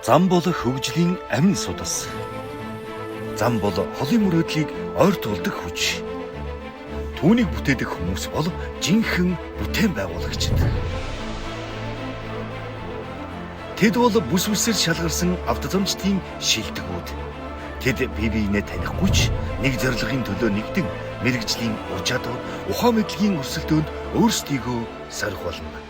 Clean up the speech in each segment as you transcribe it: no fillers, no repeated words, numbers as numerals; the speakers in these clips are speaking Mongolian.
Зам бол хөгжлийн амин судас. Зам бол холын мөрөөдлийг ойртуулдаг хүч. Түүнийг бүтээдэг хүмүүс бол жинхэнэ бүтээн байгуулагчид. Тэд бол бүс бүсээр шалгарсан автозамчдын шилдэгүүд. Тэд бие биенээ танихгүй ч нэг зорилгын төлөө нэгдэн мэргэжлийн ур чадвар, ухаан мэдлэгийн өрсөлдөөнд өөрсдийгөө сорих болно.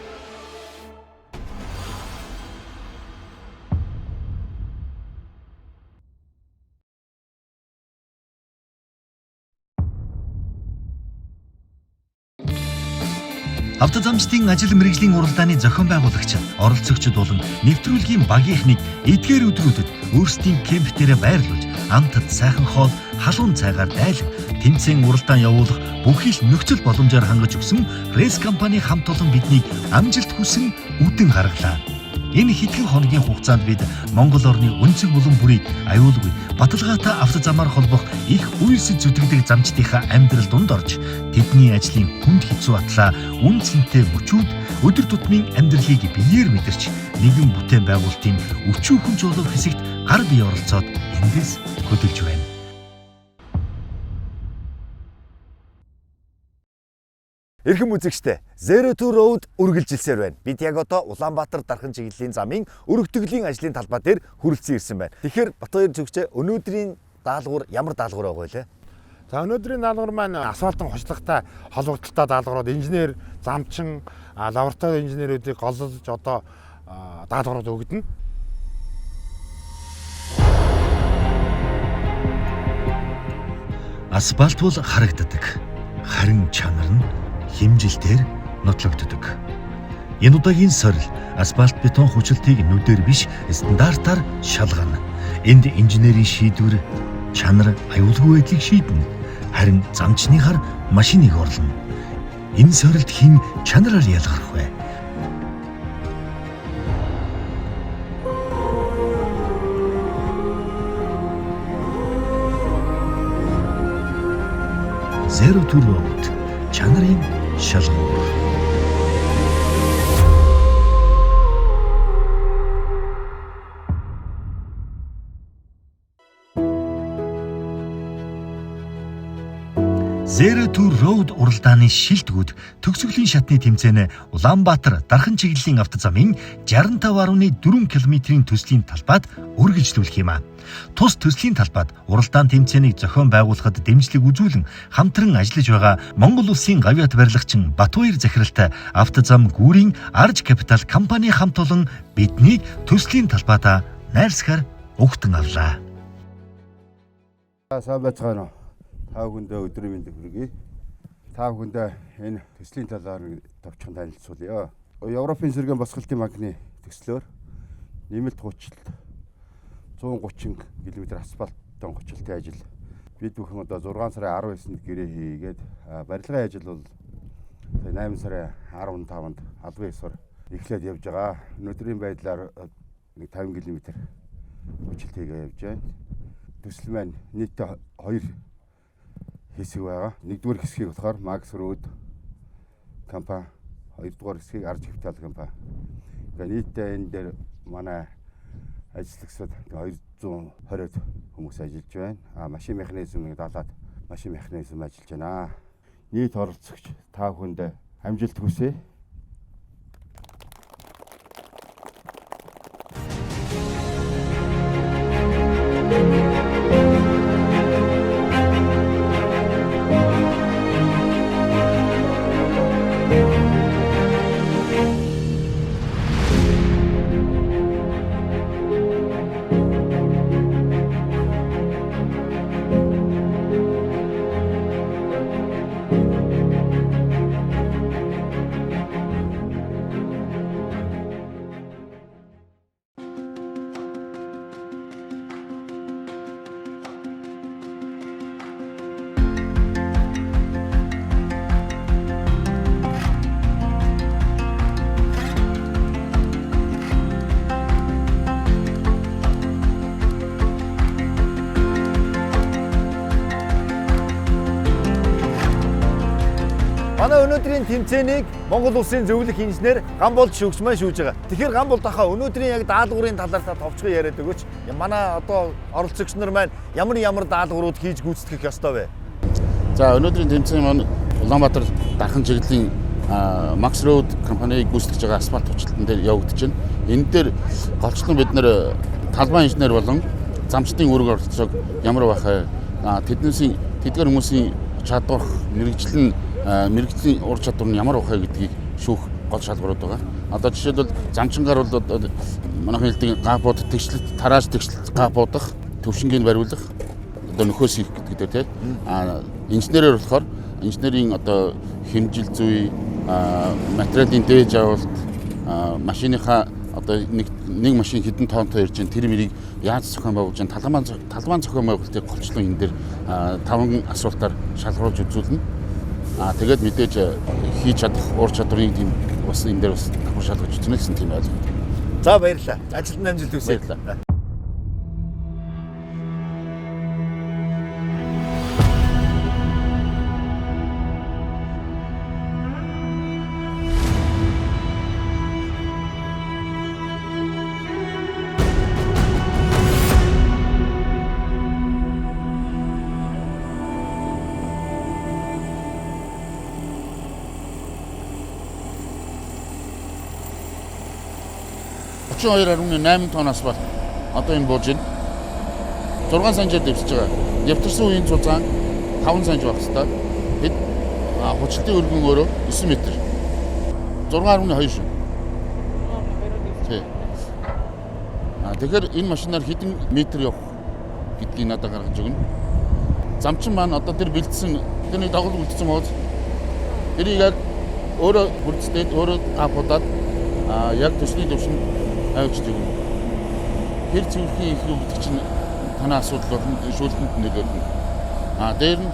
Автозамчдын ажил мэргэжлийн уралдааны зохион байгуулагч, оролцогчид болон нэвтрүүлгийн багийнхныг эдгээр өдрүүдэд өөрсдийн кемп дээрээ байрлуулж, амтад сайхан хоол, халуун цайгаар дайлан тэмцээн уралдаан явуулах бүхий л нөхцөл боломжоор хангаж өгсөн Рес компани хамт олон биднийг амжилт хүсэн үдэн гаргалаа. Энэ хэдхэн хоногийн хугацаанд бид Монгол орны өнцөг булан бүрийг аюулгүй баталгаатай автозамаар холбох их үйлсэд зүтгэдэг замчдынхаа амьдрал дунд орж тэдний ажлын хүнд хэцүү атлаа үн цэнтэй мөчүүд өдөр тутмын амьдралыг биеэр мэдэрч нэгэн бүтээн байгуулалтын өчүүхэн чулуу хэсэгт гар бие оролцоод эндээс хөдөлж байна. Эрхэм үзэгчдээ, Zero to Road үргэлжилсээр байна. Бид яг одоо Улаанбаатар Дархан чиглэлийн замын өргөтгөлийн ажлын талбай дээр хүрэлцэн ирсэн байна. Тэгэхээр Батбаяр зүгчээ, өнөөдрийн даалгавар ямар даалгавар байгаа вэ? За, өнөөдрийн даалгавар маань асфальтын хучлагтай холбогдлолтой даалгаврууд, инженер, замчин, лаборатори инженерүүдийг голлож одоо даалгаврууд өгдөнө. Асфальт бол харагддаг. Харин чанар нь хэмжилтээр нотлогддог. Энэ удаагийн сорил асфальт бетон хүчлэлтийг нүдээр биш, стандартаар шалгана. Энд инженерийн шийдвэр чанар аюулгүй байдлыг шийднэ. Харин замчны хар машиныг орлоно. Энэ сорилт хэн чанараар ялгарх вэ? Zero to Road чанарын шалгуур. Zero to Road уралдааны шилдэгүүд төгсгөлийн шатны тэмцээн Улаанбаатар Дархан чиглэлийн автозамын 65.4 км-ийн төслийн талбайд үргэлжлүүлэх юм а. Тус төслийн талбайд уралдаан тэмцээнийг зохион байгуулахад дэмжлэг үзүүлэн хамтран ажиллаж байгаа Монгол улсын гавьяат барилгачин Батбаяр захиралтай автозам гүүрийн Арж Капитал компани хамт олон биднийг төслийн талбайдаа найрсгаар угтан авлаа. Сайн байцгаана уу. Та бүхэндээ өдрийн мэндийг хүргэе. Та бүхэндээ энэ төслийн талаар нэг товчхон танилцуулъя. Европын сэргээн босголтын банкны төслөөр нэмэлт хучилт 130 км асфальтын хучилтын ажил бид бүхэн одоо 6 сарын 19-нд гэрээ хийгээд, барилгын ажил бол 8 сарын 15-нд албан ёсоор эхлээд явж байгаа. Өнөөдрийн байдлаар нэг 50 км хучилт хийгээ явж байна. Төсөл маань нийтдээ хоёр хэсэг байгаа. Нэгдүгээр хэсгийг болохоор Max Road компани, хоёрдугаар хэсгийг Arch Capital компани. Тэгээ нийтдээ энэ дээр манай ажиллагчид 220 хүмүүс ажиллаж байна. А машин механизм нэг 70-аад машин механизм ажиллаж байна. Нийт оролцогч та бүхэндээ амжилт хүсье. Өнөөдрийн тэмцээнийг Монгол Улсын зөвлөх инженер Гамболд шүүгч маань шүүж байгаа. Тэгэхээр Гамболд ахаа өнөөдрийн яг даалгаврын талаар та товчхон яриад өгөөч. Манай одоо оролцогч нар маань ямар ямар даалгаврууд хийж гүйцэтгэх ёстой вэ? За, өнөөдрийн тэмцээн маань Улаанбаатар дархан чиглэлийн Max Road компаниг гүйцэтгэж байгаа асфальт хүчлэлтэн дээр явагдаж байна. Энэ дээр голчлон бид нэр талбай инженер болон замчдын үүрэг оролцоог ямар байх вэ? Тэднээсийн тэдгээр хүмүүсийн чадвар, мэрэгжил нь мэрэгжлийн ур чадвар нь ямар байх вэ гэдгийг шүүх гол шалгуурууд байгаа. Одоо жишээлбэл замчингаар бол манайхан хэлдэг гапууд тэгшлэлт, тарааж тэгшлэлт гапуудах, төвшингийг бариулах, одоо нөхөөс хийх гэдэг дээр тийм. Инженерээр болохоор инженерийн одоо хэмжил зүй, материалын дээж авалт, машиныхаа одоо нэг машин хэдэн тонтой ирж байна, тэр мөрийг яаж зохион байгуулж байна, талбайн зохион байгуулалтыг голчлон энэ дээр 5 асуултаар шалгаруулж үзүүлнэ. Тэгээд мэдээж хийж чадах ур чадварыг тийм бас энэ дээр бас давхар шалгаж үзнэ гэсэн тийм ойлголт. За, баярлалаа. Ажилд амжилт хүсье. Баярлалаа. 32.8 тонн асфальт одоо энэ бууж байна. 6 санжаар дэвсэж байгаа. Явтарсан үеийн цузаан 5 санж байх хэвээр. Хэд хучлтын өргөн өөрөө 9 м. 6.2 шүү. Тий. Тэгэхээр энэ машинаар хэдэн метр явах гэдгийг надад гаргаж өгнө. Замчин маань одоо тэр бэлдсэн тэр нэг дагуул үлдсэн бооз. Тэрийг яг өөрөө бүрдээд өөрөө гапуудаад яг төслийн төвшөнд авчиж өгнө. Тэр цэвэрхэн их гэдэг чинь танай асуудал болно, шүүлтэнд нөлөөлнө. Дээр нь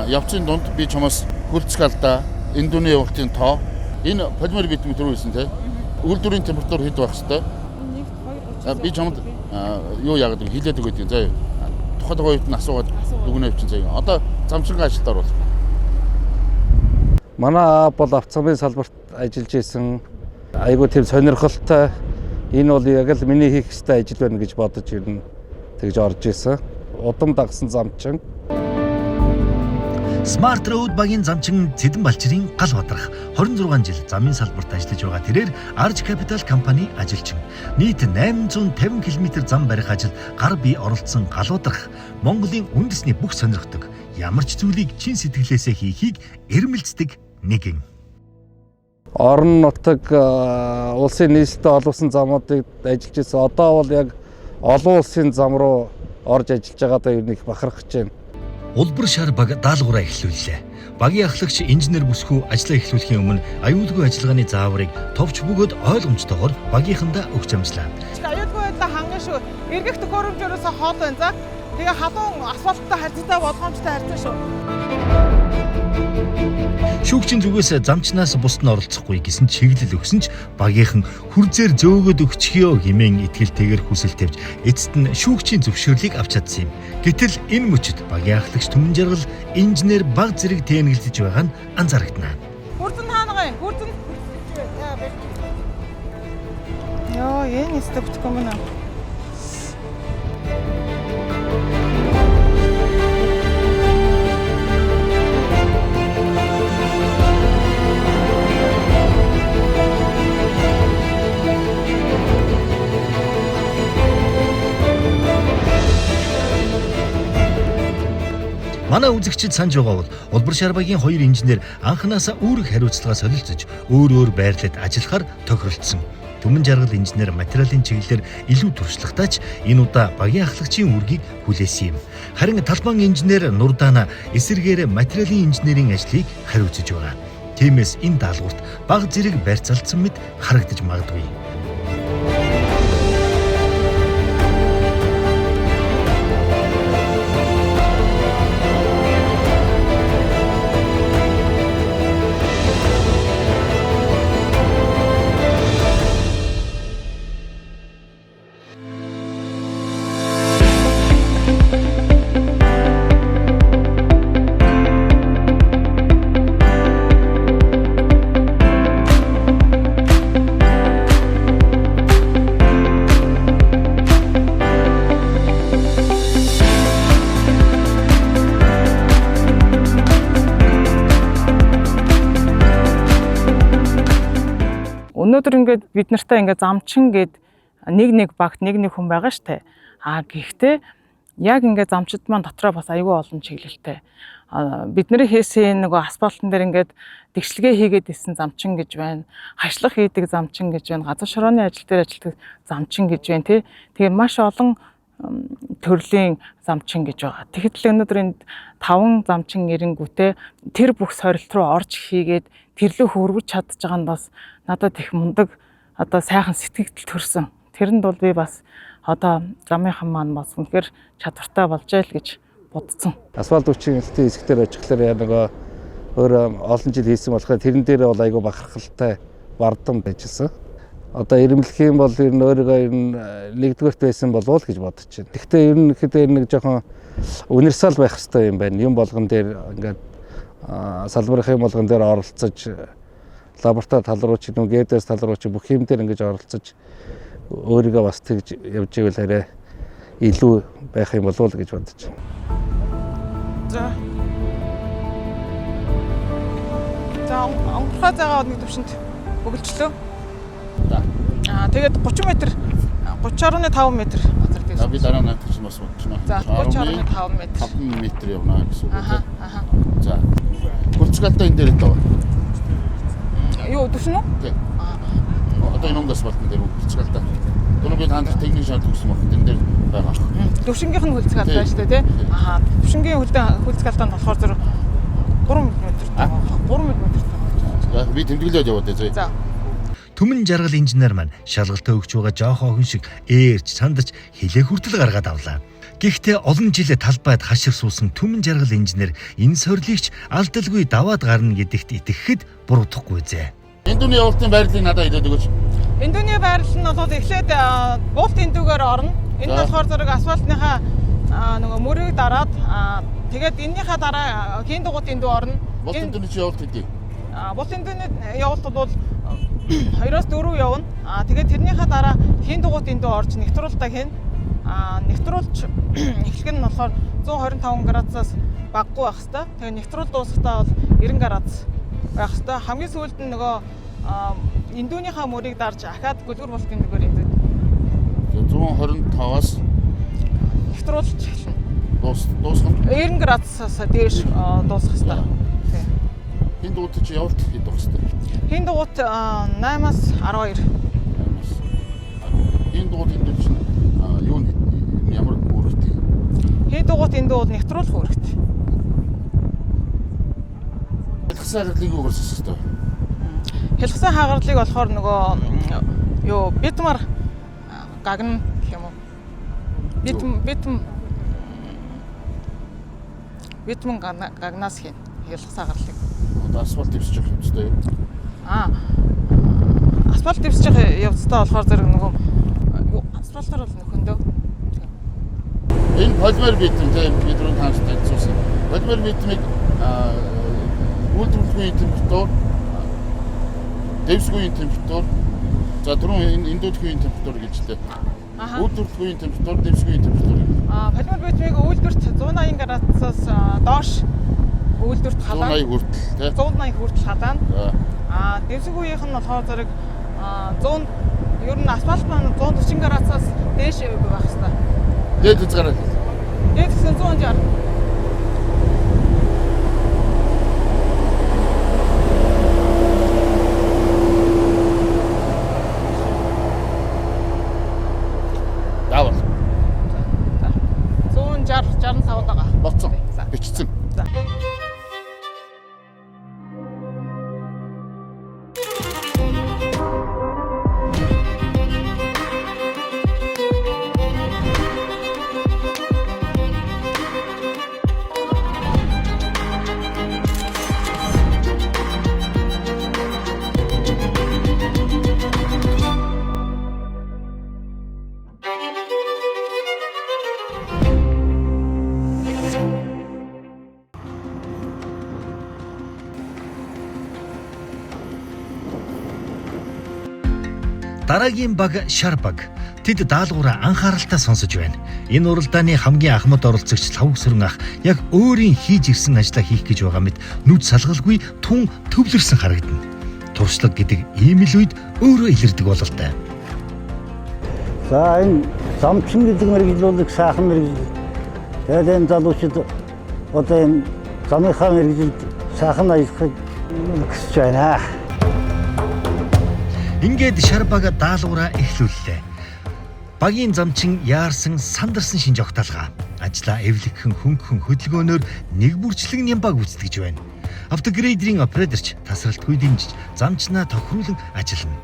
явцын дунд би чамаас хөлцөх алдаа, энэ дүний явуултын тоо, энэ полимер битүүм түрүү хэлсэн те. Үйлдвэрийн температур хэд байх хэвээр? Би чамд юу яагаад вэ? Хилээд өгöd юм заяа. Тухайн үед нь асуугаад дүгнээ авчин заяа. Одоо замчингаа ажилд оруул. Манай аав бол авцамын салбарт ажиллаж исэн. Айгуу тийм сонирхолтой. Энэ бол яг л миний хийх ёстой ажил байна гэж бодож ирнэ. Тэгж орж исэн. Удам дагсан замчин. Smart Road багийн замчин Цэдэн Балчрын гал бадрах 26 жил замын салбарт ажиллаж байгаа тэрээр Arch Capital компани ажилчин. Нийт 850 км зам барих ажилд гар бие оролцсон гал бадрах Монголын үндэсний бүх сонирхдаг ямар ч зүйлийг чин сэтгэлээсээ хийхийг эрмэлздэг нэгэн. Орон нутаг улсын нийслэлтэй холбосон замуудыг ажиллаж исэн. Одоо бол яг олон улсын зам руу орж ажиллаж байгаадаа ер нь их бахархаж байна. Улбар шар баг даалгавраа эхлүүллээ. Багийн ахлагч инженер бүсгүй ажлаа эхлүүлэхийн өмнө аюулгүй ажиллагааны зааврыг товч бөгөөд ойлгомжтойгоор багийнхандаа өгч амжлаа. Аюулгүй байдлаа хангана шүү. Эргэх төхөөрөмж ерөөсөө хоол байна за. Тэгээ халуун асфальттай харьцаатай болгоомжтой харьцаа шүү. Шүүгчийн зүгээс замчнаас бусд нь оролцохгүй гэсэн чиглэл өгсөн ч багийнхан хүрзээр зөөгөөд өгчихөө хэмээн итгэлтэйгээр хүсэл тавьж эцэст нь шүүгчийн зөвшөөрлийг авч чадсан юм. Гэтэл энэ мөчид багийн ахлагч Түмэн Жаргал инженер баг зэрэг тэнэгэлдэж байгаа нь анзаарагдана. Хүрзэн таангаа юм. Хүрзэн. Йоо, энэ өстө бүтэхгүй юм аа. Манай үзэгчид санаж байгаа бол Улбар шар багийн хоёр инженер анханасаа үүрэг хариуцлагаа солилцож өөр өөр байрлалд ажиллахаар тохиролцсон. Түмэн Жаргал инженер материалын чиглэлээр илүү туршлагатай ч энэ удаа багийн ахлагчийн үүргийг хүлээсэн юм. Харин талбайн инженер Нурдаана эсэргээр материалын инженерийн ажлыг хариуцаж байгаа. Тиймээс энэ даалгаварт баг зэрэг барьцаалдсан мэт харагдаж магадгүй. Өнөөдөр ингээд бид нартай ингээд замчин гээд нэг нэг багт нэг нэг хүн байгаа штэ. А гэхдээ яг ингээд замчид маань дотроо бас айгүй олон чиглэлтэй. Бидний хийсэн нөгөө асфальтан дээр ингээд тэгшлэгээ хийгээд исэн замчин гэж байна. Хашлах хийдэг замчин гэж байна. Газар шорооны ажил дээр ажилладаг замчин гэж байна тий. Тэгээ маш олон төрлийн замчин гэж байгаа. Тэгэхэд л өнөөдөр энд 5 замчин эренгүүтээ тэр бүх сорилт руу орж хийгээд тэрлүү хөрвөж чадж байгаа нь бас надад их мундаг одоо сайхан сэтгэгдэл төрсөн. Тэрэнд бол би бас одоо замынхан маань бас үнэхээр чадвартай болж айл гэж бодсон. Асфальт хүчин хэлтийн хэсгээр очихлоор яа нөгөө өөрөө олон жил хийсэн болохоор тэрэн дээр бол айгүй бахархалтай бардам байжсэн. Одоо ирэмлэх юм бол ер нь өөрийгөө ер нь нэгдүгээрт байсан болов уу гэж бодож байна. Гэхдээ ер нь ихэд нэг жоохон универсал байх хэрэгтэй юм байна. Юм болгон дээр ингээд салбарын болгон дээр оролцож лаборатори тал руу ч юм уу ГДС тал руу ч бүх юм дээр ингэж оролцож өөрийгөө бас тэгж явж ивэл арай илүү байх юм болов уу гэж бодож байна. За. За онгорхой зайгаа нэг төвшөнд бөглөжлөө. За. Аа тэгээд 30 м 30.5 м газар дээр. За би дараа нь наадах чинь бас бодчихно. За 30.5 м. 5 м явна гэсэн үг Аха тийм. аха. За. Хурцгалтай энэ дээр л байгаа. Юу төвшин үү? Тийм. Одоо энэ өнгө асфальтн дээр хурцгалтай. Түрүү би танд техник шаард өгсөн баг. Энэ дээр байгаа. Төвшингийнх нь хөлцөг алдаа шүү дээ тий. Аха. Төвшингийн хөлцөг алдаанд болохоор зөв 3 мм байгаа. 3 мм байгаа. За би тэмдэглээд яваад заяа. За. Түмэн жаргал инженер маань шалгалтаа өгч байгаа жоох охин шиг ээрч сандарч хилээ хүртэл гаргаад авлаа. Гэхдээ олон жил талбайд хашир суусан түмэн жаргал инженер энэ сорилыг ч алдалгүй даваад гарна гэдэгт итгэхэд буруудахгүй зэ. Энэ дүний явуултын байрлалыг надад хэлээд өгөөч. Эндүүний байрлал нь бол эхлээд булт эндүүгээр орно. Энэ нь За. болохоор зэрэг асфальтныхаа нөгөө мөрийг дараад тэгээд эннийхээ дараа хийн дугуйт эндүү орно. Болт Энэ- эндүүний чи явуулт хэдий? Булт эндүүний явуулт бол 2-4 явна. Тэгээд тэрнийхээ дараа хийн дугуйт эндүү орж нэгтруултаа хийн. Нэгтруулж эхлэх нь болохоор 125 градусаас багагүй байх хэвээр. Тэгээд нэгтруул дуусахдаа бол 90 градус байх хэвээр. Хамгийн сүүлд нь нөгөө эндүүнийхээ мөрийг дарж ахаад гөлгөр булт эндүүгээр эндүү 125-аас нэгтруулж эхэлнэ. дуусах нь 90 градусаас дээш дуусах хэвээр. Тийм. энэ дуут чи явуулт хэд байх хэвээр. Хин дугуйт 8-аас 12. Энэ дуут энэ дээр чинь юу нь ямар үүрэгтэй? Хин дугуйт эндүү бол нэгтруулах үүрэгтэй. Хялгасан хагалыг юу гарсан хэвээр. Хялгасан хагарлыг болохоор нөгөө юу битмар гагна гэх юм уу? Битм битм битмэн гагнаас хийн хялгасан хагарлыг. Одоо асфальт дэвсэж явах юмстай юу? Асфальт дэвсчих явцдаа болохоор зэрэг нөгөө юу асфальтаар бол нөхөндөө. Энэ полимер битум тийм би түрүүн таньж танилцуулсан. Полимер битумыг үйлдвэрлэлийн температур, дэвсгүйн температур, за түрүүн энэ эндүүдхийн температур гэж лээ. Үйлдвэрлэлийн температур, дэвсгүйн температур. Полимер битмийг үйлдвэрт 180 градусаас доош үйлдвэрт халаана. 180 хүртэл тийм. 180 хүртэл халаана. За. Дэвсэг үеийнх нь болохоор зэрэг 100 ер нь асфальт маань 140 градусаас дээш байх хэвээр. Дээд хязгаараа. Дээд гэсэн 160. Даавал. За. 160 65 байгаа. Боцсон. За. Бичсэн. За. Дараагийн баг шар баг. Тэд даалгавраа анхааралтай сонсож байна. Энэ уралдааны хамгийн ахмад оролцогч Лхавгсүрэн ах яг өөрийн хийж ирсэн ажлаа хийх гэж байгаа мэт нүд салгалгүй тун төвлөрсөн харагдана. Туршлага гэдэг ийм л үед өөрөө илэрдэг бололтой. За, энэ замчин гэдэг мэргэжил бол их сайхан мэргэжил. Тэгээд энэ залуучууд одоо энэ замынхаа мэргэжилд сайхан ажиллахыг хүсэж байна. Ингээд шар баг даалгавраа эхлүүллээ. Багийн замчин яарсан, сандарсан шинж огталгаа. Ажлаа эвлэгхэн, хөнгөн хөдөлгөөнөөр нэг бүрчлэн нямбаг гүйцэтгэж байна. Автогрейдерийн операторч тасралтгүй дэмжиж, замчнаа тохируулан ажиллана.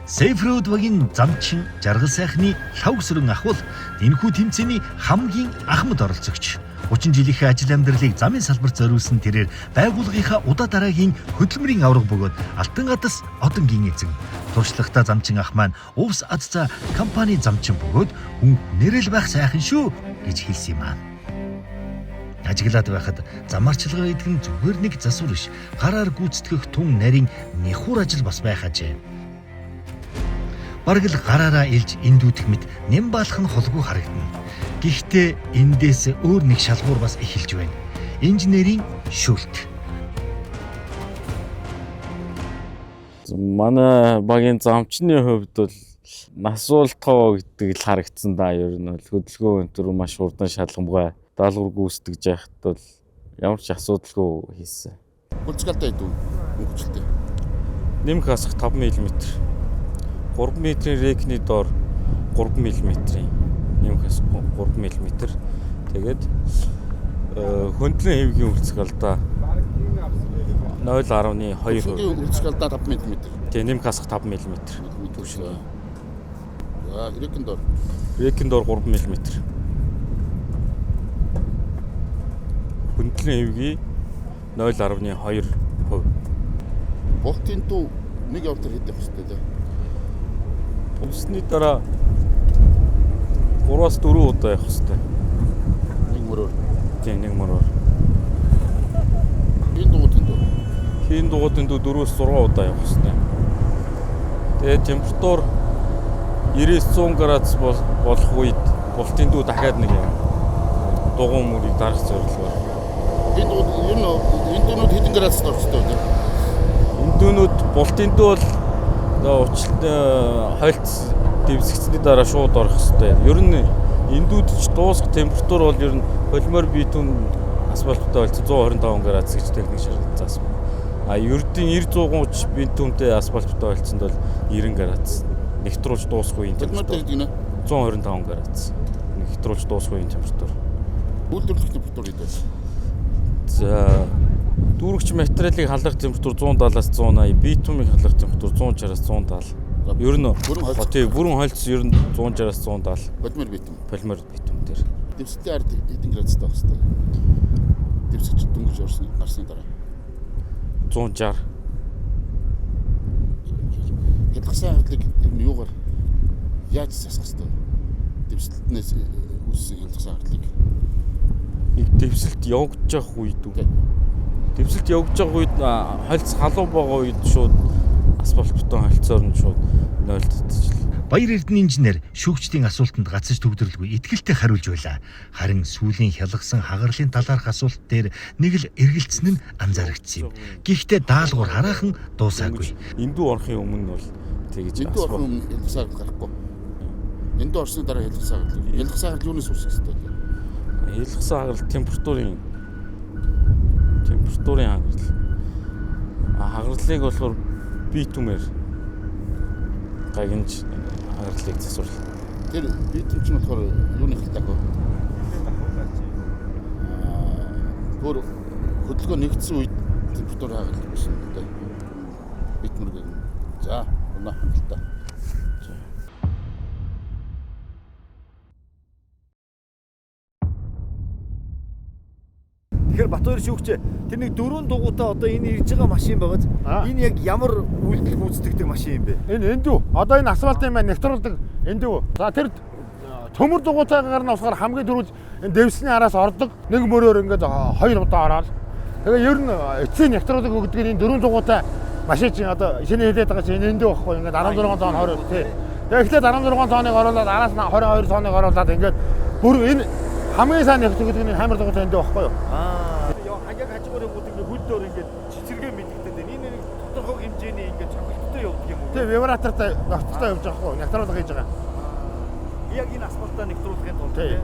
Safe Road багийн замчин Жаргал сайхны лхавг сөрөн ах бол энэхүү тэмцээний хамгийн ахмад оролцогч. 30 жилийнхээ ажил амьдралыг замын салбарт зориулсан тэрээр байгууллагынхаа удаа дараагийн хөдөлмөрийн аварга бөгөөд Алтан гадас одонгийн эзэн. Туршлагатай замчин ах маань Увс Азцаа компани замчин бөгөөд хүн хүнээрээ л байх сайхан шүү гэж хэлсэн юм аа. Ажиглаад байхад зам арчилгаа гэдэг нь зүгээр нэг засвар биш. Гараар гүйцэтгэх тун нарийн няхуур ажил бас байх ажээ. Бараг л гараараа илж эндүүдэх мэт нямбаалах нь холгүй харагдана. Гэхдээ эндээс өөр нэг шалгуур бас эхэлж байна. Инженерийн шүүлт. Манай багийн замчны хувьд бол нас уул тоо гэдэг л харагдсан да. Ер нь бол хөдөлгөөн өнтөр маш хурдан, шалгамгай даалгавар гүйцэтгэж яхад бол ямар ч асуудалгүй хийсэн. Хүлцгэлтэй хэд өнгөчлөлтэй? Нэмэх хасах 5 мм. 3 метрийн рекний доор 3 мм-ийн нэмэх хасах 3 мм. Тэгээд хөндлөн хэвгийн үлцэг алдаа 0.2%. Хөндлөн үлцэг алдаа 5 мм. Тэгээ нэмэх хасах 5 мм. Түвшин. За, рекэн доор. Рекэн доор 3 мм. Хөндлөн хэвгийн 0.2%. Болтын дүү нэг явдлаар хэд явах хэрэгтэй лээ? Усны дараа 3-аас 4 удаа явах хэрэгтэй. Нэг мөрөөр. Тийм, нэг мөрөөр. Хийн дугуйн дүү. Хийн дугуйн дүү 4-өөс 6 удаа явах хэрэгтэй. Тэгээд температур 90-100 градус болох үед бултын дүү дахиад нэг юм дугуйн мөрийг дарах зорилгоор. Хийн дугуй ер нь энэ дүүнүүд хэдэн градусд орох хэрэгтэй вэ? Энэ дүүнүүд бултын дүү бол одоо уучлалт хольц дэвсгэгдсэний дараа шууд орох хэрэгтэй. Ер нь эндүүд ч дуусах температур бол ер нь полимер битум асфальттай болсон 125 градус гэж техник шаардлага заасан. А ердийн 90 130 битумтэй асфальттай болцсонд бол 90 градус. Нэгтрүүлж дуусах үеийн температур гэдэг нь 125 градус. Нэгтрүүлж дуусах үеийн температур. Үйлдвэрлэх температур гэдэг. За, дүүрэгч материалыг халах температур 170-аас 180, битумыг халах температур 160-аас 170. Ер нь тий, бүрэн хольц ер нь 160-аас 170. Полимер битум. Полимер битум дээр. Дэвсгтийн ард хэдэн градустай байх хэрэгтэй? Дэвсгч дөнгөж орсон гарсны дараа 160. Хялгасан хагалыг ер нь юугаар яаж засах хэрэгтэй? Дэвсгэлтнээс үүссэн хялгасан хагалыг. Нэг дэвсэлт явагдаж явах үед үү? Дэвсэлт явагдаж байгаа үед хольц халуун байгаа үед шууд асфальт бетон хольцоор нь шууд нойлдчихлээ. Баяр Эрдэнэ инженер шүүгчдийн асуултанд гацаж төгдрөлгүй итгэлтэй хариулж байлаа. Харин сүүлийн хялгасан хагарлын талаарх асуулт дээр нэг л эргэлцсэн нь анзаарэгдсэн юм. Гэхдээ даалгавар хараахан дуусаагүй. Эндүү орохын өмнө бол тэгэж эндүү орохын өмнө хялгасан хагарал гарахгүй. Эндүү орсны дараа хялгасан хагарал. Хялгасан хагарал юунаас үүсэх хэрэгтэй вэ? Хялгасан хагарал температурын хагарал. А хагарлыг болохоор битумээр гагнаж хагарлыг засварлаа. Тэр битум чинь болохоор юуны хилдэг вэ? Бүр хөдөлгөөн нэгдсэн үед температур хагарал үүснэ гэдэг. Битмэр гэнэ. За, өнөө хангалттай. Тэгэхээр Батбаяр шүүгч, тэр нэг дөрвөн дугуйтай одоо энэ ирж байгаа машин байгааз энэ яг ямар үйлдэл гүйцэтгэдэг машин юм бэ? Энэ эндүү. Одоо энэ асфальтын маань нэгтруулдаг эндүү. За, тэр төмөр дугуйтайгаар нь болохоор хамгийн түрүүнд энэ дэвсний араас ордог. Нэг мөрөөр ингээд хоёр удаа ороод. Тэгээ ер нь эцсийн нэгтруулдаг өгдөг энэ дөрвөн дугуйтай машин чинь одоо шинэ хэлээд байгаа чинь энэ эндүү байхгүй ингээд 16 тонн 20 тий. Тэгээ эхлээд 16 тонныг оруулаад араас нь 22 тонныг оруулаад ингээд бүр энэ хамгийн сайн нэгтгэдэг нь хамар дугуйтай эндүү байхгүй юу? Аа. Яг хажуугаар явгууд ингээд хөл дөөр ингээд чичиргээ мэдэгдээд байна. Энэ нэг тодорхой хэмжээний ингээд цохилттой явдаг юм уу? Тийм, вибратортай ногттой явж байгаа хгүй. Нягтруулга хийж байгаа. Яг энэ асфальтаа нягтруулахын тулд тийм.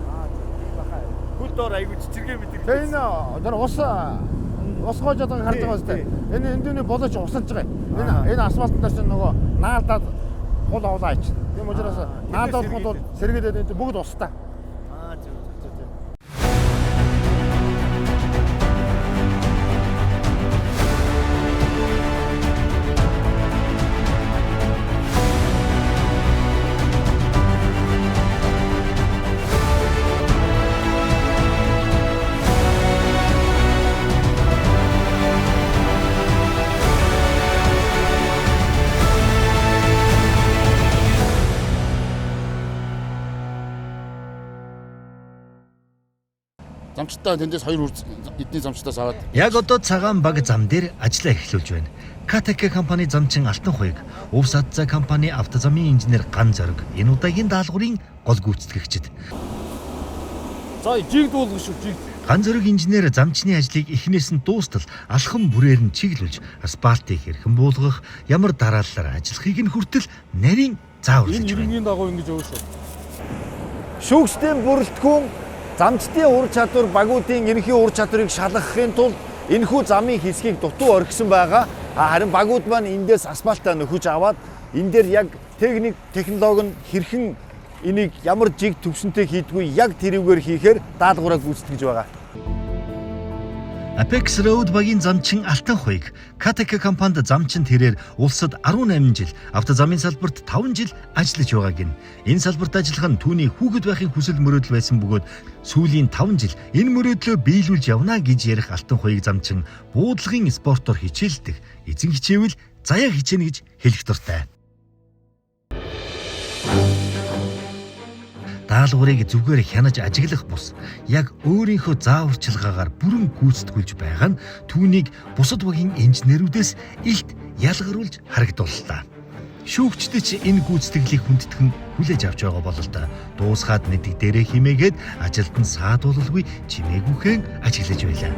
Аа тийм баха. Хөл доор айгүй чичиргээ мэдрэгдэж. Тэгээ энэ тэр ус ус гоож байгааг харж байгаа үстэй. Энэ эндүүний болооч усалж байгаа. Энэ энэ асфальтан дээр чинь нөгөө наалдаад хул овлаа ич. Тийм учраас наалдуулах бол сэргээдээд энэ бүгд устай. Аа зөв зөв зөв. Замчтай тэндээс хоёр эдний замчтаас аваад. Яг одоо цагаан баг зам дээр ажиллаа эхлүүлж байна. КТК компани замчин Алтан Хуйг, Увс Адза компани автозамын инженер Ган Зориг энэ удаагийн даалгаврын гол гүйцэтгэгчид. За жиг дуулгах шүү жиг. Ган Зориг инженер замчны ажлыг эхнээс нь дуустал алхам бүрээр нь чиглүүлж асфальтыг хэрхэн буулгах, ямар дарааллаар ажиллахыг нь хүртэл нарийн зааварлаж байна. Энэ иргэнгийн дагуу ингэж өвөө шүү. Шүүгчдийн бүрэлдэхүүн замчдын ур чадвар багуудын ерөнхий ур чадварыг шалгахын тулд энэхүү замын хэсгийг дутуу орхисон байгаа. Харин багууд маань эндээс асфальтаа нөхөж аваад энэ дээр яг техник технологи нь хэрхэн энийг ямар жиг төвшөнтэй хийдгүй яг тэрүүгээр хийхээр даалгавраа гүйцэтгэж байгаа. Apex Road багийн замчин Алтан Хуйг КТК компанид замчин тэрээр улсад 18 жил, автозамын салбарт 5 жил ажиллаж байгааг нь. Энэ салбарт ажиллах нь түүний хүүхэд байхын хүсэл мөрөөдөл байсан бөгөөд сүүлийн 5 жил энэ мөрөөдлөө биелүүлж явна гэж ярих Алтан Хуйг замчин буудлагын спортоор хичээлдэх, эзэн хичээвэл заяа хичээнэ гэж хэлэх дуртай. Даалгаврыг зүгээр хянаж ажиглах бус яг өөрийнхөө зааварчилгаагаар бүрэн гүйцэтгүүлж байгаа нь түүнийг бусад багийн инженерүүдээс илт ялгаруулж харагдууллаа. Шүүгчид ч энэ гүйцэтгэлийг хүндэтгэн хүлээж авч байгаа бололтой дуусгаад нэдэг дээрээ химээгээд ажилд нь саадуулалгүй чимээгүйхэн ажиглаж байлаа.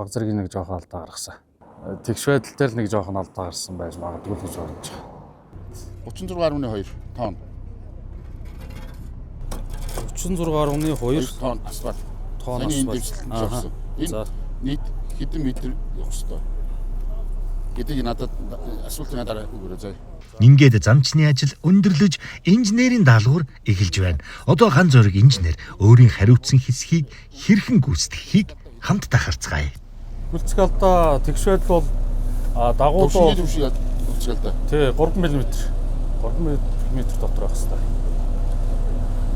Баг зэргийн нэг жоохон алдаа гаргасан. Тэгш байдал дээр нэг жоохон алдаа гарсан байж магадгүй л гэж бодож байгаа. 36.2 тонн. 36.2 тонн асфальт. Тонн асфальт. Энэ нийт хэдэн метр явах ёстой гэдгийг надад асуултын дараа өгөөрэй заа. Ингээд замчны ажил өндөрлөж инженерийн даалгавар эхэлж байна. Одоо Ган Зориг инженер өөрийн хариуцсан хэсгийг хэрхэн гүйцэтгэхийг хамтдаа харцгаая. Хүлцэх алдаа тэгш байдал бол дагуу төвшин хүлцэх алдаа. Тий, 3 мм. 3 мм дотор байх хэрэгтэй.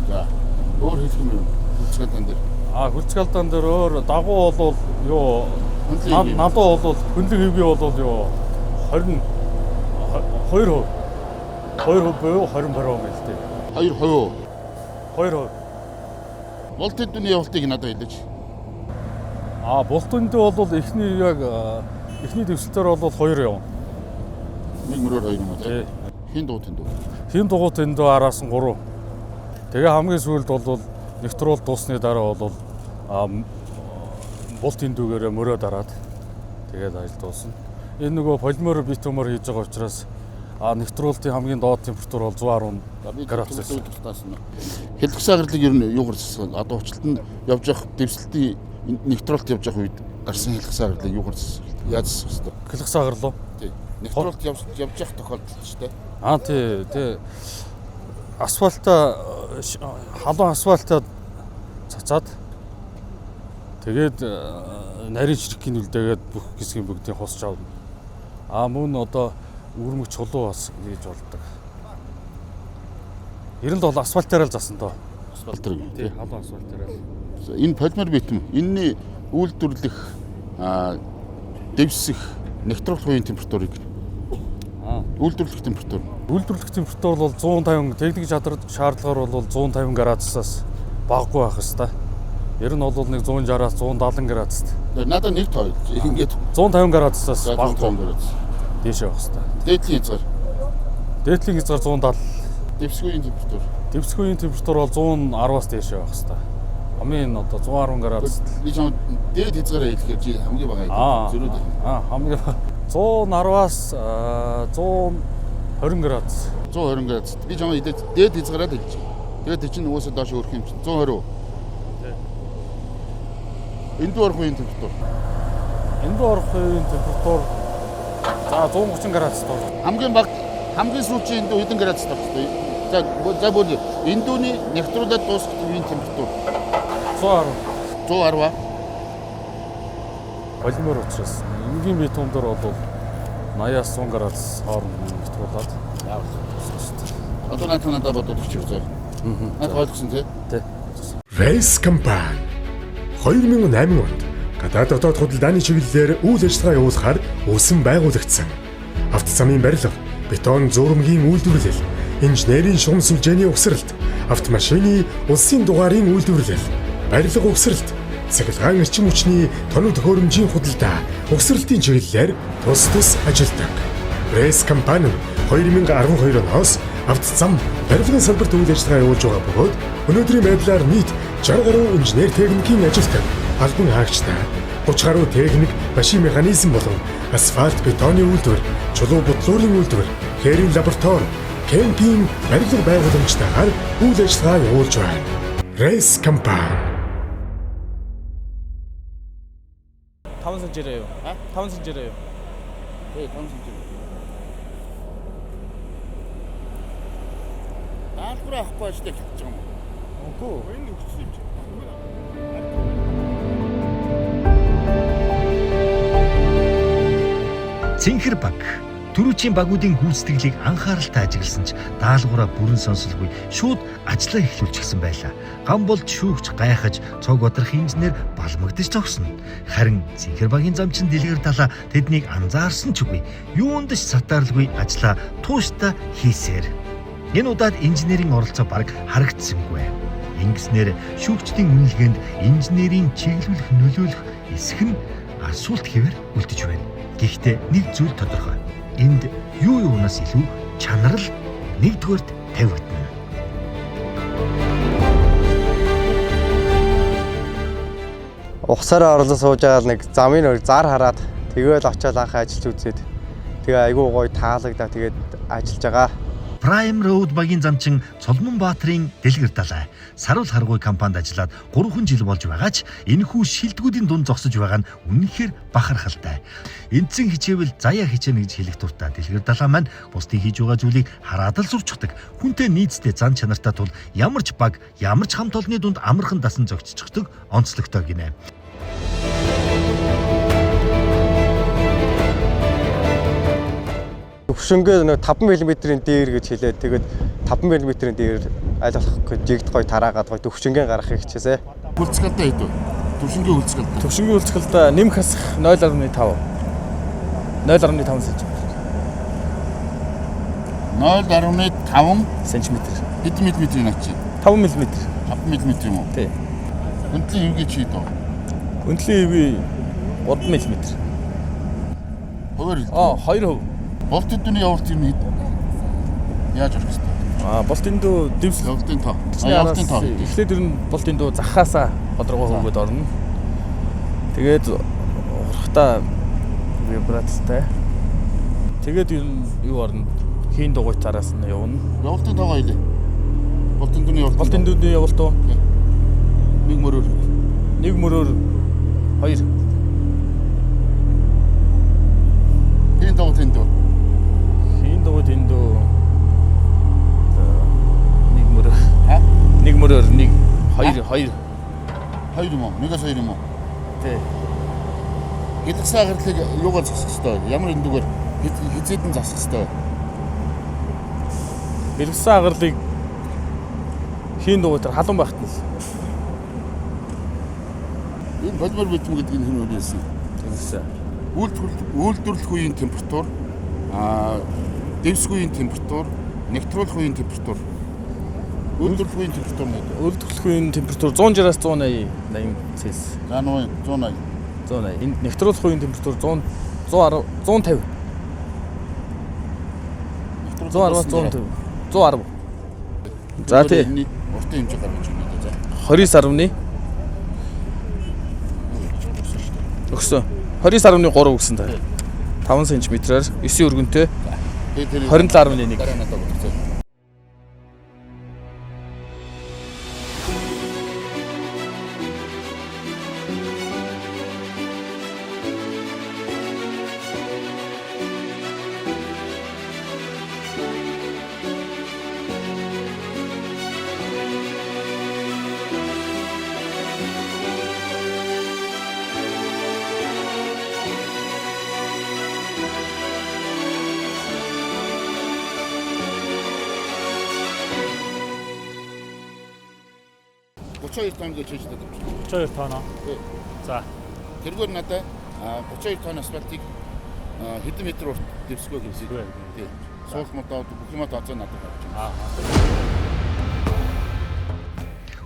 За, өөр хэлэх юм юу? Хүлцэх алдаан дээр. Хүлцэх алдаан дээр өөр дагуу бол юу надуу бол хөндлөн хэвгүй бол юу 22%. 2% буюу 20% гэл тээ. 2%. 2%. Болт эдний явалтыг надад хэлээч. Болтонд бол эхний яг эхний дэвсэлтээр бол 2 явна. Нэг мөрөөр 2 юм уу тий? Хин дуу тэндүү. Хин дугуй тэндүү араас нь 3. Тэгээ хамгийн сүүлд бол нэгтруулалт дуусны дараа бол болт тэндүүгээрээ мөрөө дараад тэгээд ажил дуусна. Энэ нөгөө полимер битумер хийж байгаа учраас нэгтруулалтын хамгийн доод температур бол 110 градус. Хэлбэг сагарлыг ер нь юугаар засах? Одоо уучлалт нь явж явах дэвсэлтийн нэгтруулалт явж явах үед гарсан хэлэх сагарлыг юугаар засах? Яаж засах ёстой? Хэлэх сагарлуу? Тий. Нэгтруулалт явж явах тохиолдолд шүү дээ. Тий, тий. Асфальтаа халуун асфальтаа цацаад тэгээд нарийн чирхгийн үлдээгээд бүх хэсгийн бүгдийг хусч авна. Мөн одоо үрмэг чулуу бас хийж болдог. Ер нь бол асфальтаараа л засан доо. Асфальтаар юм тий. Халуун асфальтаараа л. Энэ полимер битум энэний үйлдвэрлэх дэвсэх нэгтруулах үеийн температурыг үйлдвэрлэх температур. Үйлдвэрлэх температур бол 150, техник шаардлагаар бол 150 градусаас багагүй байх ёстой. Ер нь бол нэг 160-аас 170 градуст. Надад нэг тоо. Ингээд 150 градусаас багагүй градус. Дээшээ байх ёстой. Дээдлийн хязгаар. Дээдлийн хязгаар 170. Дэвсгүйн температур. Дэвсгүйн температур бол 110-аас дээшээ байх ёстой. Хамгийн одоо 110 градус. Би чам дээд хязгаараа хэлэхээр чи хамгийн бага зөрүүд. Хамгийн 110-аас 120 градус. 120 градус. Би чам дээд хязгаараа л хэлж байна. Тэгээд чинь угаасаа доош өрөх юм чинь 120. Энд дүү орох үеийн температур. Энд дүү орох үеийн температур за 130 градус доор. Хамгийн бага хамгийн сүүлийн энд хэдэн градус доор вэ? За за бүр энэ дүүний нягтруулаад дуусах үеийн температур 110. 110. Полимер учраас энгийн бетон дээр бол 80-аас 100 градус хооронд нягтруулад Одоо надад бодоод өчиг зөө. Надад ойлгосон тий? Тий. Race Company 2008 онд гадаад дотоод худалдааны чиглэлээр үйл ажиллагаа явуулахаар үүсэн байгуулагдсан. Автозамын барилга, бетон зурмгийн үйлдвэрлэл, инженерийн шугам сүлжээний угсралт, автомашины улсын дугаарын үйлдвэрлэл, барилга угсралт, цахилгаан эрчим хүчний тоног төхөөрөмжийн худалдаа, угсралтын чиглэлээр тус тус ажилладаг. Race Company 2012 оноос автозам барилгын салбарт үйл ажиллагаа явуулж байгаа бөгөөд өнөөдрийн байдлаар нийт 60 гаруй инженер техникийн ажилтан, албан хаагчтай, 30 гаруй техник, машин механизм болон асфальт бетоны үйлдвэр, чулуу бутлуурын үйлдвэр, хээрийн лаборатори, кемпинг барилга байгууламжтайгаар үйл ажиллагаа явуулж байна. Race Company 5 см юу? 5 см юу? Тий, 5 см. Даалгавар авахгүй ажлыг хэлж байгаа юм уу? Үгүй. Энэ өгсөн юм чи. Цэнхэр баг түрүүчийн багуудын гүйцэтгэлийг анхааралтай ажигласан ч даалгавраа бүрэн сонсолгүй шууд ажлаа эхлүүлчихсэн байлаа. Гам болд шүүгч гайхаж цог бодрох инженер балмагдаж зогсно. Харин Цэнхэр багийн замчин дэлгэр талаа тэднийг анзаарсан ч үгүй. Юунд ч сатаарлгүй ажлаа тууштай хийсээр. Энэ удаад инженерийн оролцоо бараг харагдсангүй. Ингэснээр шүүгчдийн үнэлгээнд инженерийн чиглүүлэх нөлөөлөх эсэх нь асуулт хэвээр үлдэж байна. Гэхдээ нэг зүйл тодорхой. Энд юу юунаас илүү чанар л нэгдүгээрт тавигдана. Ухсаараа орлон сууж байгаа нэг замын нэг зар хараад тэгэл очиад анх ажиллаж үзээд тэгээ айгүй гоё таалагдаа тэгээд ажиллаж байгаа. Prime Road багийн замчин Цолмон Баатрын дэлгэр далай Саруул харгуй компанид ажиллаад 3 жил болж байгаа ч энэхүү шилдэгүүдийн дунд зогсож байгаа нь үнэхээр бахархалтай. Эндсэн хичээвэл заяа хичээнэ гэж хэлэх дуртай дэлгэр далай маань бусдын хийж байгаа зүйлийг хараад л сурчдаг. Хүнтэй нийцтэй зан чанартай тул ямар ч баг, ямар ч хамт олонны дунд амархан дасан зөгччихдөг онцлогтой гинэ. Төвшөнгөө нэг 5 мм-ийн дээр гэж хэлээд тэгээд 5 мм-ийн дээр аль болох жигд гой тараагаад гой төвшөнгөө гаргахыг хичээсэ. Хүлцгэлтэй хэд вэ? Төвшөнгийн хүлцгэлтэй. Төвшөнгийн хүлцгэлтэй нэмэх хасах 0.5. 0.5 см. 0.5 см. Хэдэн миллиметр наач чи? 5 мм. 5 мм юм уу? Тий. Өнтлийн ивгээ чи хэд вэ? Өнтлийн ивгээ 3 мм. Хуваар Аа 2%. Болт эдний явуулт юм хэд? Яаж орох вэ? Аа болт эндүү дэвсэл явуултын тоо. Явуултын тоо. Эхлээд ер нь болт эндүү захаасаа тодорхой хөвгөд орно. Тэгээд урахтаа вибрацтай. Тэгээд ер нь юу орно? Хийн дугуйтараас нь явна. Явуултын тоогоо хэлье. Болт эндүүний явуулт. Болт эндүүний явуулт уу? Нэг мөрөөр. Нэг мөрөөр 2. Хийн дугуйт эндүү. Хийн дугуйт эндүү нэг мөрөөр. Аа? Нэг мөрөөр 1 2 2. 2 юм уу? Нэгээс 2 юм уу? Тий. Гэлгсэн агарлыг юугаар засах ёстой вэ? Ямар эндүүгээр хизээдэн засах ёстой вэ? Бэлгэсэн агарлыг хийн дугуйтаар халуун байхад нь. Энэ полимер битүүм гэдэг нь хэн хэлсэн? Хэлсэн. Үйлдвэрлэх үеийн температур Дэвсэх үеийн температур, нягтруулах үеийн температур, үйлдвэрлэх үеийн температур нь Үйлдвэрлэх үеийн температур 160-аас 180 80 Цельс. За 180. 180. Энэ нягтруулах үеийн температур 100 110 150. 110-аас 150. 110. За тий. Энэ уртын хэмжээ гаргаж өгнө дээ. За. 29.1 өгсөн. 29.3 өгсөн та. 5 см-аар 9 өргөнтэй 27.1. Дараа надад өгсөн. Тонн гэж хэлж байгаа юм. 32 тонн. За. Тэргээр надад 32 тонн асфальтыг хэдэн метр урт дэвсгөө гэсэн. Тий. Суулх модоо бүх юм тооцоо надад гарч байна.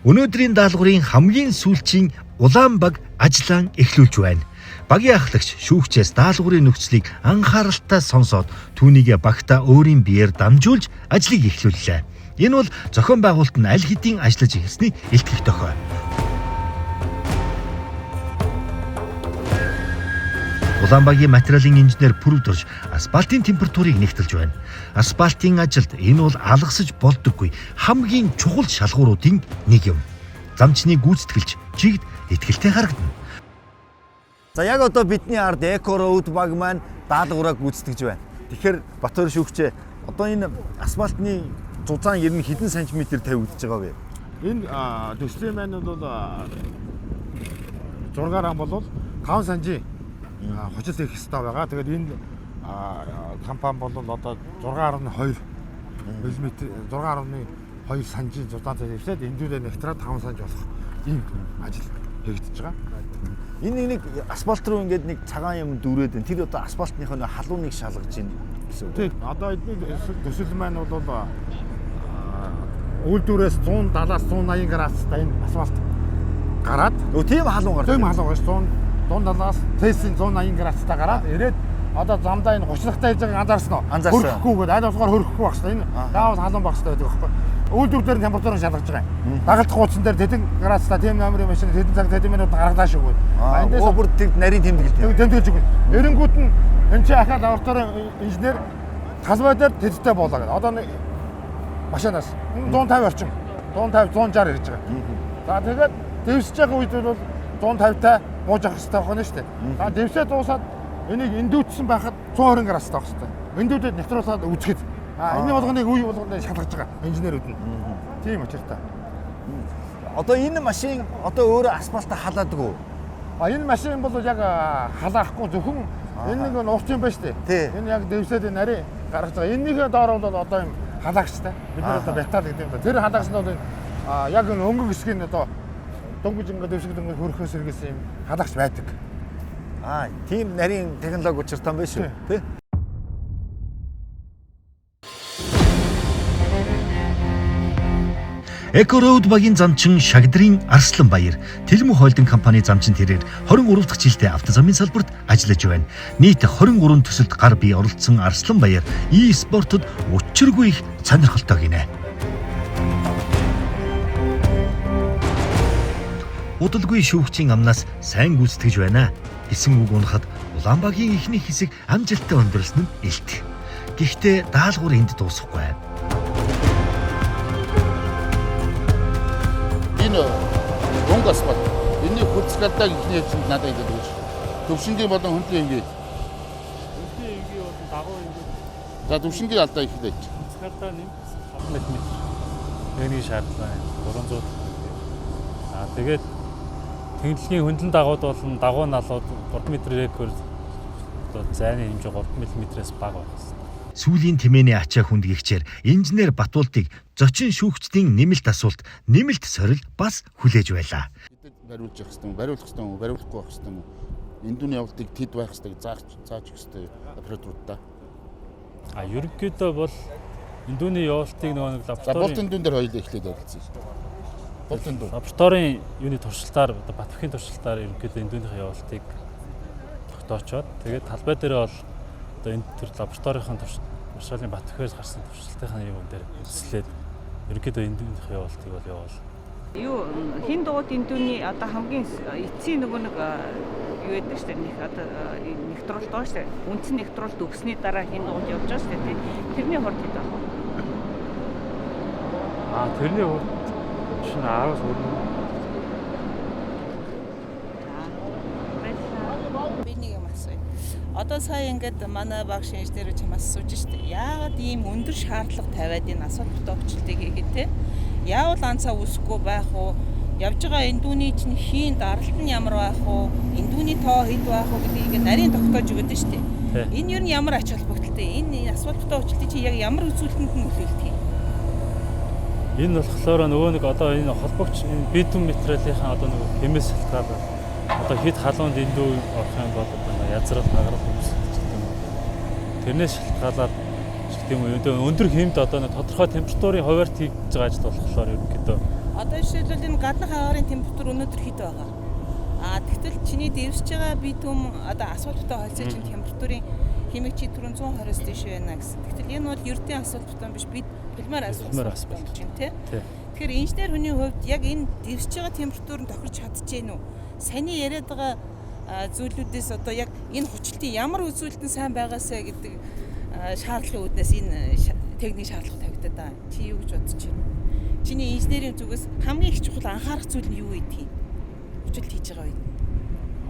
Өнөөдрийн даалгаврын хамгийн сүүлчийн улаан баг ажлаа эхлүүлж байна. Багийн ахлагч шүүгчээс даалгаврын нөхцөлийг анхааралтай сонсоод түүнийг багтаа өөрийн биеэр дамжуулж ажлыг эхлүүллээ. Энэ бол зохион байгуулалт нь аль хэдийн ажиллаж эхэлсний илтгэх дохио. Улаанбагийн материалын инженер Пүрвдорж асфальтын температурыг нэгтэлж байна. Асфальтын ажилд энэ бол алгасаж болдоггүй хамгийн чухал шалгууруудын нэг юм. Замчны гүйцэтгэлч чигд итгэлтэй харагдана. За яг одоо бидний ард Eco Road баг маань даалгавраа гүйцэтгэж байна. Тэгэхээр Батөр шүүгчээ одоо энэ асфальтны зузаан ер нь хэдэн сантиметр тавигдаж байгаа вэ? Энэ төслийн маань бол 6 рам бол 5 санжийн хочил хийх ёстой байгаа. Тэгээд энэ компани бол одоо 6.2 мм 6.2 санжийн зузаан тавьсаад эндүүдээ нэгтраад 5 санж болох ийм ажил хийгдэж байгаа. Энэ нэг асфальт руу ингээд нэг цагаан юм дүүрээд байна. Тэр одоо асфальтных нь халууныг шалгаж байна гэсэн үг. Тийм. Одоо эдний төсөл маань бол үйлдвэрээс 170-аас 180 градустай энэ асфальт гараад тийм халуун гардаг. Тийм халуун гарч 170-аас Цельсийн 180 градустай гараад ирээд одоо замдаа энэ гучлахтай хийж байгааг анзаарсан уу? Анзаарсан. Хөрөхгүй гэдэг аль болохоор хөрөхгүй байх хэрэгтэй. Энэ заавал халуун байх хэрэгтэй байдаг байхгүй. Үйлдвэр дээр температурыг шалгаж байгаа юм. Дагалдах хуудсан дээр тэдэн градустай тийм номерын машин тэдэн цаг тэдэн минут гаргалаа шүү гэдэг. Эндээс бүр тэг нарийн тэмдэглэл. Тэмдэглэж өгнө. Эренгүүт нь энэ чинь ахаад лабораторийн инженер талбай дээр тэдтэй буулаа гэдэг. Одоо машинаас 150 орчим 150 160 ирж байгаа. За тэгээд дэвсэж байгаа үед бол 150-тай бууж авах хэрэгтэй байх нь шүү дээ. За дэвсээ дуусаад энийг эндүүдсэн байхад 120 градустай байх хэрэгтэй. Эндүүдэд нягтруулаад үзэхэд энэ болгоныг үе болгонд шалгаж байгаа инженерүүд нь. Тийм учиртай. Одоо энэ машин одоо өөрөө асфальтаа халаадаг уу? А энэ машин бол яг халаахгүй зөвхөн энэ нэг урт юм байна шүү дээ. Энэ яг дэвсээд нарийн гаргаж байгаа. Эннийхээ доор бол одоо юм халагчтай. Бид нар одоо металл гэдэг юм да. Тэр халагч нь бол яг энэ өнгө хэсгийг одоо дөнгөж ингээд дэвсэг дөнгөж хөрөхөөс сэргээсэн юм халагч байдаг. Аа, тийм нарийн технологи учиртай юм байна шүү, тий? Eco Road багийн замчин Шагдрын Арслан Баяр Тэлмүү хойлдын компани замчин тэрээр 23 дахь жилдээ автозамын салбарт ажиллаж байна. Нийт 23 төсөлд гар бие оролцсон Арслан Баяр e-спортод учиргүй их сонирхолтой гинэ. Удалгүй шүүгчийн амнаас сайн гүйцэтгэж байна гэсэн үг унахад Улаанбагийн эхний хэсэг амжилттай өндөрлсөн нь илт. Гэхдээ даалгавар энд дуусахгүй. Энэ мөнгө асфальт. Энэний хөрцөлтөг эхний ээлжинд надад ингэж өгч. Төвшингийн болон хөндлөн энгийн. Хөндлөн энгийн болон дагуу энгийн. За төвшингийн алдаа их л байж. Хөрцөлтөг 5 мм. Техникийн шаардлага 300. Аа тэгээд тэнглэгийн хөндлөн дагууд болон дагуу налууд 3 м рекорд одоо зайны хэмжээ 3 мм-ээс бага байх хэрэгтэй. Сүүлийн тэмээний ачаа хүндгийгчээр инженер Батуулдыг зочин шүүгчдийн нэмэлт асуулт, нэмэлт сорил бас хүлээж байлаа. Тэдэд бариулж явах хэрэгтэй юм, бариулах хэрэгтэй юм, бариулахгүй байх хэрэгтэй юм. Эндүүний явдлыг тэд байх хэрэгтэй, зааж өгөх хэрэгтэй операторуудаа. А ерөнхийдөө бол эндүүний явуултыг нөгөө нэг лабораторийн За болт эндүүн дээр хоёулаа эхлээд оролцсон. Болт эндүү. Лабораторийн юуны туршилтаар одоо Батбхийн туршилтаар ерөнхийдөө эндүүнийхээ явуултыг тогтоочоод тэгээд талбай дээр бол одоо энэ төр лабораторийн туршилтын Батбхээс гарсан туршилтынхаа юм дээр үндэслээд ерөнхийдөө эндүүнийхээ явуултыг бол явуул. Юу хин дугуйт эндүүний одоо хамгийн эцсийн нөгөө нэг юу яадаг штэ нэг одоо нэгтрүүлт байгаа штэ. Үндсэн нэгтрүүлт өгсөний дараа хин дугуйт явж байгаа штэ тий. Тэрний хурд хэд байх вэ? А тэрний хурд чинь 10-аас өрнө. Би нэг юм асууя. Одоо сая ингээд манай багш инженерүүд чамаас асууж штэ. Яагаад ийм өндөр шаардлага тавиад энэ асуулт бутаа хүчлэлтийг хийгээд те? Яавал анцаа үүсэхгүй байх уу? Явж байгаа эндүүний чинь хийн даралт нь ямар байх уу? Эндүүний тоо хэд байх уу гэдгийг ингээд нарийн тогтоож өгöd нь штэ. Энэ юу нь ямар ач холбогдолтой? Энэ асуулт бутаа хүчлэлтийг чи яг ямар үзүүлэлтэнд нь нөлөөлдөг юм? Энэ болохоор нөгөө нэг одоо энэ холбогч энэ битум материалынхаа одоо нөгөө хэмээс шалтгаалаад одоо хэд халуунд эндүү орох юм бол одоо язрал хагарал үүсгэж гэдэг юм уу. Тэрнээс шалтгаалаад гэдэг юм уу. Өндөр хэмд одоо нэг тодорхой температурын хуваарьт хийж байгаа ажил болохоор ерөнхийдөө одоо жишээлбэл энэ гаднах агаарын температур өнөөдөр хэд байгаа? А тэгтэл чиний дэвсэж байгаа битум одоо асуулттай холцоо чинь температурын хэмиг чи түрүүн 120-оос дээш байна гэсэн. Тэгтэл энэ бол ердийн асуулттай биш бид полимер асуулт чинь тий. Тэгэхээр инженер хүний хувьд яг энэ дэвсэж байгаа температур нь тохирч чадчихэв үү? Саяны яриад байгаа зүйлүүдээс одоо яг энэ хүчлэлтийн ямар үзүүлэлт нь сайн байгаасаа гэдэг шаардлагын үүднээс энэ техник шаардлага тавигдаад байгаа. Чи юу гэж бодож байна? Чиний инженерийн зүгээс хамгийн их чухал анхаарах зүйл нь юу гэдгийг хүчлэлт хийж байгаа үед.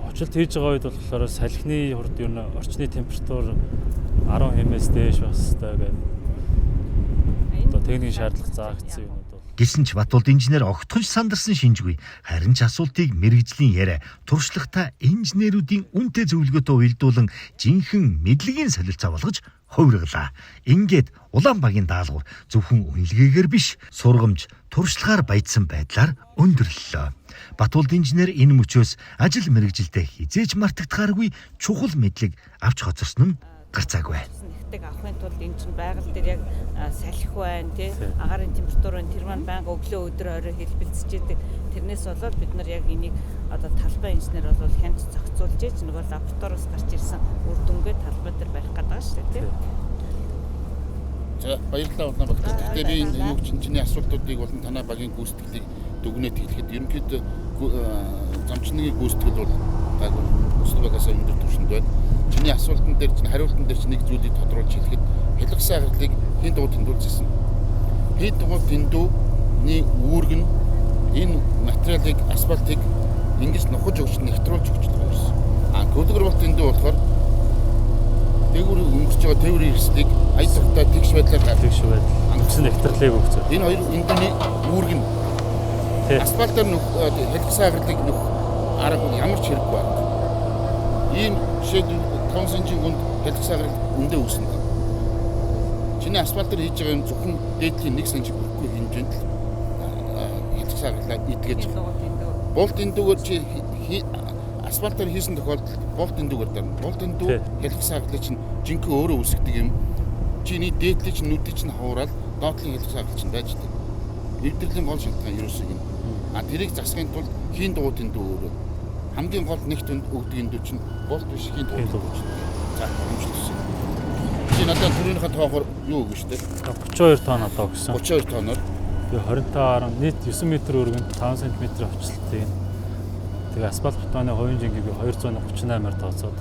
Хүчлэлт хийж байгаа үед болохоор салхины хурд ер нь орчны температур 10 хэмээс дээш байх хэрэгтэй гэдэг. Одоо техникийн шаардлага заагдсан юмнууд бол. Гэсэн ч Батулд инженер огтхон ч сандарсан шинжгүй. Харин ч асуултыг мэргэжлийн яриа, туршлагатай инженерүүдийн үнэтэй зөвлөгөөтэй уялдуулан жинхэнэ мэдлэгийн солилцоо болгож хувиргалаа. Ингээд Улаан багийн даалгавар зөвхөн үнэлгээгээр биш, сургамж, туршлагаар баяжсан байдлаар өндөрлөлөө. Батулд инженер энэ мөчөөс ажил мэргэжилдээ хизээж мартагдахааргүй чухал мэдлэг авч хоцорсон нь гарцаагүй. Нэгтэг авахын тулд энэ чинь байгаль дээр яг салхи байна тий агаарын температур байна тэр маань байнга өглөө өдөр орой хэлбэлцэж идэг. Тэрнээс болоод бид нар яг энийг одоо талбай инженер бол хянч зохицуулж ээж нөгөө лабораториос гарч ирсэн үр дүнгээ талбай дээр барих гэдэг байгаа шүү дээ тий. За баярлалаа Улаан багт. Гэхдээ би энэ юу чинь чиний асуултуудыг болон танай багийн гүйцэтгэлийг дүгнээд хэлэхэд ерөнхийдөө замчныгийн гүйцэтгэл бол гайгүй өсдөг багаас өндөр түвшинд байна. Чиний асуултан дээр чинь хариултан дээр чинь нэг зүйлийг тодруулж хэлэхэд хялгасан агарлыг хийн дугуй тэндүүлж ирсэн. Хийн дугуй тэндүүний үүрэг нь энэ материалыг асфальтыг ингэж нухаж өгч нэгтруулж өгч байгаа юм. А көлгөр болт тэндүү болохоор дээгүүр өнгөрч байгаа тээврийн эрсдлийг ая тухтай тэгш байдлаар тэгш байдал үндсэн нэгтрлийг өгч. Энэ хоёр эндүүний үүрэг нь асфальтаар нөх хялгасан агарлыг нөх арга ямар ч хэрэггүй байна. Ийм жишээд 5 см гүнд хялгасан агарлыг үндэ үүснэ. Чиний асфальтаар хийж байгаа юм зөвхөн дээдлийн 1 см хүрэхгүй хэмжээнд л хялгасан агарлаа идгэж байгаа. Болт эндүүгээр чи асфальтаар хийсэн тохиолдолд болт эндүүгээр дарна. Болт эндүү хялгасан агарлыг чинь жинхэнэ өөрөө үүсгдэг юм. Чиний дээдлийн чинь нүдийг чинь хавраад доотлын хялгасан агарлыг чинь байж тээ. Эвдэрлийн гол шалтгаан ерөөсөө юм. А тэрийг засахын тулд хийн дугуй тэндүү өөрөө хамгийн гол нэгт өгдөг эндүү чинь болт биш хийн дугуй тэндүү чинь. За хэмжүүлсэн. Чи надад түрүүнийхээ тоогоор юу өгнө штэ? 32 тонн одоо өгсөн. 32 тонноор. Тэгээ 25 нийт 9 м өргөн 5 см хувьчлалтай. Тэгээ асфальт бетоны хувийн жингийг би 238-аар тооцоод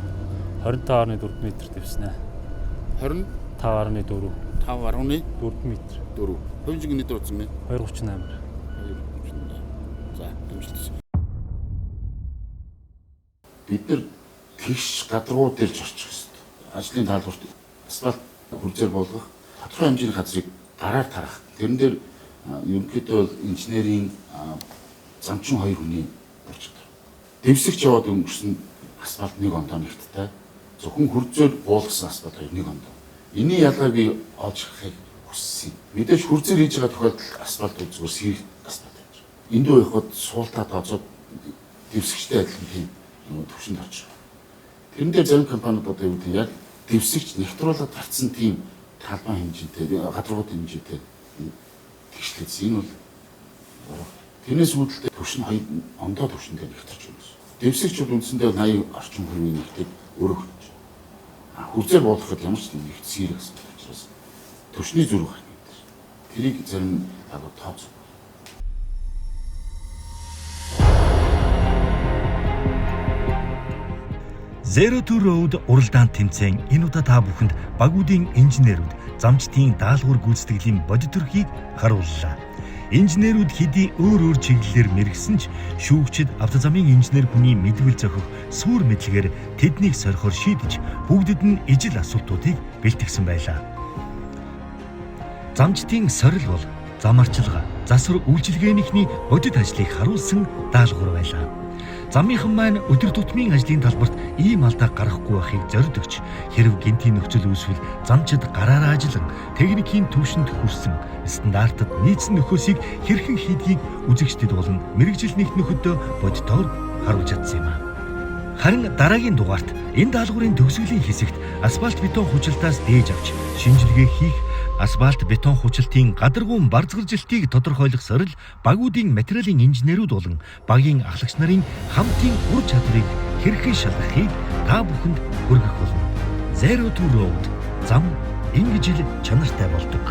25.4 м дэвснэ. 25.4. 5.4 м. 4. Хувийн жингийн нийт утсан мэ? 238. 238. За, хэмжилтсэн. Бид нар тэгш гадруу дээр ч очих хэвээр. Ажлын даалгаварт асфальт хүрзээр болгох тодорхой хэмжээний газрыг гараар тарах. Тэрэн дээр ерөнхийдөө бол инженерийн замчин хоёр хүний ур чадвар. Дэвсгч яваад өнгөрсөн асфальт нэг ондоо нэгттэй. Зөвхөн хүрзээр буулгасан асфальт хоёр нэг ондоо. Энийн ялгааг би олж харахыг хүссэн. Мэдээж хүрзээр хийж байгаа тохиолдолд асфальт зүгээр сэрэг асфальт байж байгаа. Энд үү явахад суултаа тооцоод дэвсгчтэй адилхан тийм төвшөнд орж байгаа. Тэрэн дээр зарим компаниуд одоо юу гэдэг яг дэвсгч нэгтруулаад гарцсан тийм Талбай хэмжээтэй, гадаргууд хэмжээтэй тэгшлээдсэн. Энэ бол тэрнээс үүдэлтэй төвшин хоёр ондоо төвшөнтэй нэгтэрч байна гэсэн. Дэвсгч бол үндсэндээ 80 орчим хувийн нэгтээд өрөөх. Хүрзээр буулгахад ямар ч нэг сэрэг гэсэн учраас төвшний зүрх байна. Тэрийг зарим агуу тооцоо. Zero to Road уралдаан тэмцээн энэ удаа та бүхэнд багуудын инженерүүд замчдын даалгавар гүйцэтгэлийн бодит төрхийг харууллаа. Инженерүүд хэдий өөр өөр чиглэлээр мэргэсэн ч шүүгчид автозамын инженер хүний мэдвэл зохих суур мэдлэгээр тэднийг сорихоор шийдэж бүгдэд нь ижил асуултуудыг бэлтгэсэн байлаа. Замчдын сорил бол зам арчилгаа, засвар үйлчилгээнийхний бодит ажлыг харуулсан даалгавар байлаа. Замынхан маань өдөр тутмын ажлын талбарт ийм алдаа гарахгүй байхыг зордогч хэрв гэнтийн нөхцөл үүсвэл замчид гараараа ажиллан техникийн түвшинд хүрсэн стандартад нийцсэн нөхөөсийг хэрхэн хийдгийг үзэгчдэд болон мэргэжил нэгт нөхөдөө бодитоор харуулж чадсан юм а. Харин дараагийн дугаарт энэ даалгаврын төгсгөлийн хэсэгт асфальт бетон хучилтаас дээж авч шинжилгээ хийх, асфальт бетон хучилтын гадаргуун барзгаржилтыг тодорхойлох сорил багуудын материалын инженерүүд болон багийн ахлагч нарын хамтын ур чадварыг хэрхэн шалгахыг та бүхэнд хүргэх болно. Zero to Road зам ингэж ил чанартай болдог.